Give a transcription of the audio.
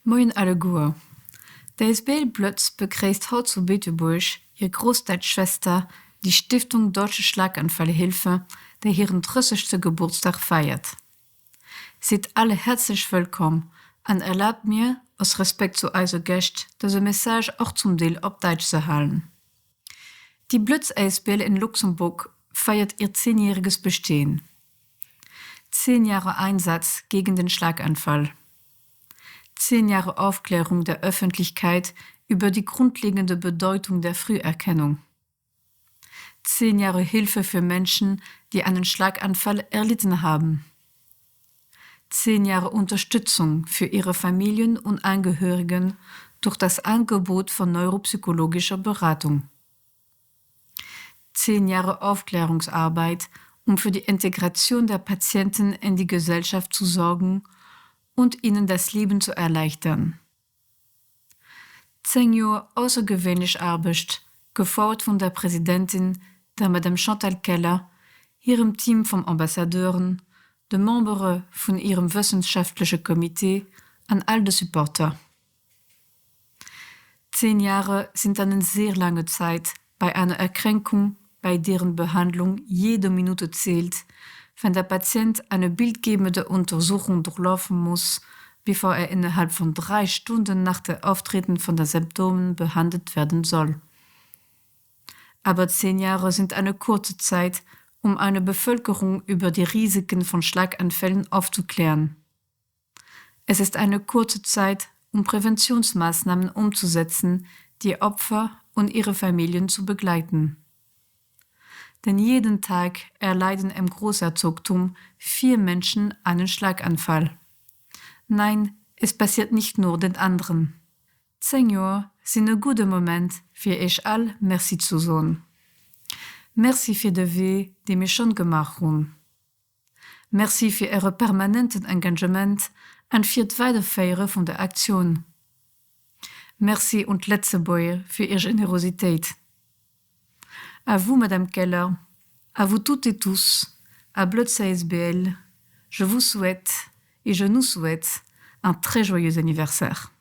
Moien alleguer. D'Asbl Blëtz begréisst haut zu Beetebuerg hir grouss däitsch Schwester, déi Stiftung Deutsche Schlaganfallhilfe, déi hiren 30. Gebuertsdag feiert. Sidd all häerzlech wëllkomm an erlaabt mir, aus Respekt zu eise Gäscht, dëse Message och zum Deel op Däitsch ze halen. Die Blëtz Asbl in Luxemburg feiert ihr zehnjähriges Bestehen. Zehn Jahre Einsatz gegen den Schlaganfall. Zehn Jahre Aufklärung der Öffentlichkeit über die grundlegende Bedeutung der Früherkennung. Zehn Jahre Hilfe für Menschen, die einen Schlaganfall erlitten haben. Zehn Jahre Unterstützung für ihre Familien und Angehörigen durch das Angebot von neuropsychologischer Beratung. Zehn Jahre Aufklärungsarbeit, um für die Integration der Patienten in die Gesellschaft zu sorgen und ihnen das Leben zu erleichtern. 10 Joer aussergewéinlech Aarbecht, gefouert vun der Presidentin, der Madame Chantal Keller, hirem Team vum Ambassadeuren, de Membere vun hirem wëssenschaftleche Comité an all de Supporter. Zehn Jahre sind eine sehr lange Zeit bei einer Erkrankung, bei deren Behandlung jede Minute zählt, wenn der Patient eine bildgebende Untersuchung durchlaufen muss, bevor er innerhalb von drei Stunden nach der Auftreten von der Symptomen behandelt werden soll. Aber zehn Jahre sind eine kurze Zeit, um eine Bevölkerung über die Risiken von Schlaganfällen aufzuklären. Es ist eine kurze Zeit, um Präventionsmaßnahmen umzusetzen, die Opfer und ihre Familien zu begleiten. Denn jeden Tag erleiden im Großherzogtum vier Menschen einen Schlaganfall. Nein, es passiert nicht nur den anderen. 10 Joer sinn e gudde Moment fir Iech all Merci zu soen. Merci fir de Wee, dee mir schonn gemaach hunn. Merci fir Äre permanenten Engagement an fir d'Weiderféiere vun der Aktioun. Merci un d'Letzebuerger fir Är Generositéit. À vous, Madame Keller, à vous toutes et tous, à Blëtz asbl, je vous souhaite et je nous souhaite un très joyeux anniversaire.